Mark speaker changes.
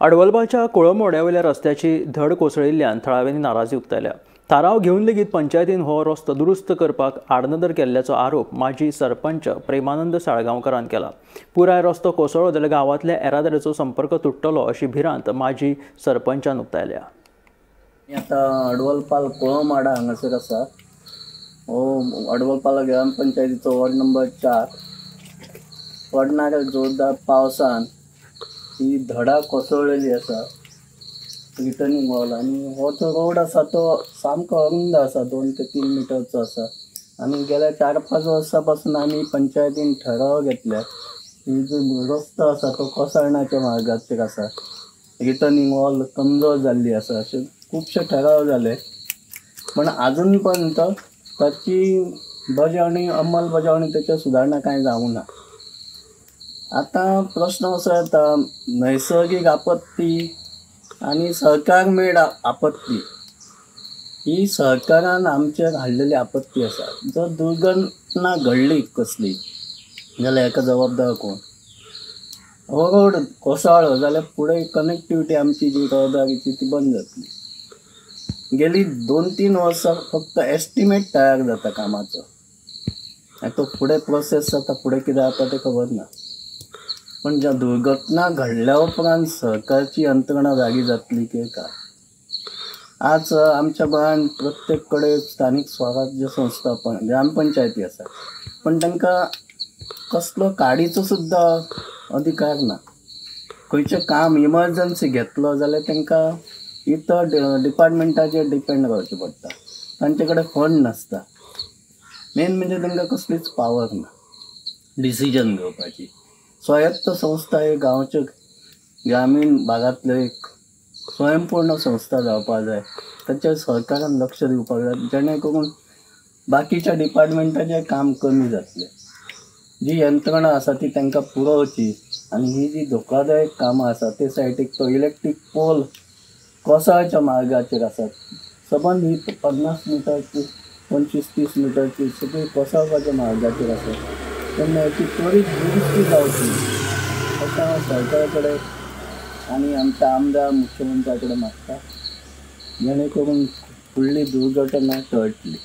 Speaker 1: अडवलबाच्या कोळंबवाड्यावयल्या रस्त्याची धड कोसळिल्ल्यान थळाव्यांनी नाराजी उक्तायल्या. थाराव घेवन लेगीत पंचायतीन हो रस्तो दुरुस्त करपाक आडनदर केल्ल्याचो आरोप माजी सरपंच प्रेमानंद साळगांवकारान केला. पुराय रस्तो कोसळ्ळो जाल्यार गांवांतल्या येरादारीचो संपर्क तुट्टलो अशी भिरांत माजी सरपंचान उक्तायल्या.
Speaker 2: आतां अडवलपाल कोळंबवाडा हांगासर आसा. हो अडवलपाल ग्रामपंचायतीचो वॉर्ड नंबर 4. पडणाऱ्या जोरदार पावसान ही धडा कोसळलेली आसा रिटर्निंग वॉल, आनी हो जो रोड आसा तो सामको अरुंद आसा, 2 ते 3 मिटरचो आसा. आनी गेल्या 4-5 वर्सां पासून आमी पंचायतीन ठराव घेतल्या की जो रस्तो आसा तो कोसळण्याच्या मार्गाचेर आसा, रिटर्निंग वॉल कमजोर जाल्ली आसा, अशे खुबशे ठराव जाले. पण आजून पर्यंत ताची बजावणी अंमलबजावणी ताच्या सुदारणा कांय जावंक ना. आतां प्रश्न असो येता, नैसर्गीक आपत्ती आनी सरकार मेड आपत्ती ही सरकारान आमचेर हाडलेली आपत्ती आसा. जर दुर्घटना घडली कसली जाल्यार हेका जबाबदार कोण? हो रोड कोसळ्ळो जाल्यार फुडें कनेक्टिविटी आमची जी रहदारीची ती बंद जातली. गेली 2-3 वर्सां फक्त एस्टिमेट तयार जाता कामाचो, आनी तो फुडें प्रोसेस जाता, फुडें कितें जाता तें खबर ना. पण ज्या दुर्घटना घडल्या उपरांत सरकारची यंत्रणा जागी जातली की काय? आज आमच्या गोंयांत प्रत्येक कडेन स्थानीक स्वराज्य संस्था पण ग्रामपंचायती आसा, पण तांकां कसलो काडीचो सुद्दां अधिकार ना. खंयचें काम इमर्जन्सी घेतलो जाल्यार तांकां इतर डिपार्टमेंटाचेर डिपेंड रावचें पडटा, तांचे कडेन फंड नासता. मेन म्हणजे तांकां कसलीच पावर ना डिसिजन घेवपाची. स्वायत्त संस्था ही गांवचे ग्रामीण भागांतल्यो एक स्वयंपूर्ण संस्था जावपाक जाय, ताचेर सरकारान लक्ष दिवपाक जाय, जेणे करून बाकीच्या डिपार्टमेंटाचें काम कमी जातलें. जी यंत्रणा आसा ती तांकां पुरोवची आनी ही जी धोकादायक कामां आसा ते सायडीक तो इलेक्ट्रीक पोल कोसळच्या मार्गाचेर आसा. सबंद ही 50 मिटरची 25-30 मिटरची सगळी कोसळपाच्या मार्गाचेर आसा, तेन्ना हेची त्वरीत दुरुस्ती जावची अशें हांव सरकारा कडेन आनी आमच्या आमदार मुख्यमंत्र्या कडेन मागता, जेणे करून फुडली दुर्घटना टळटली.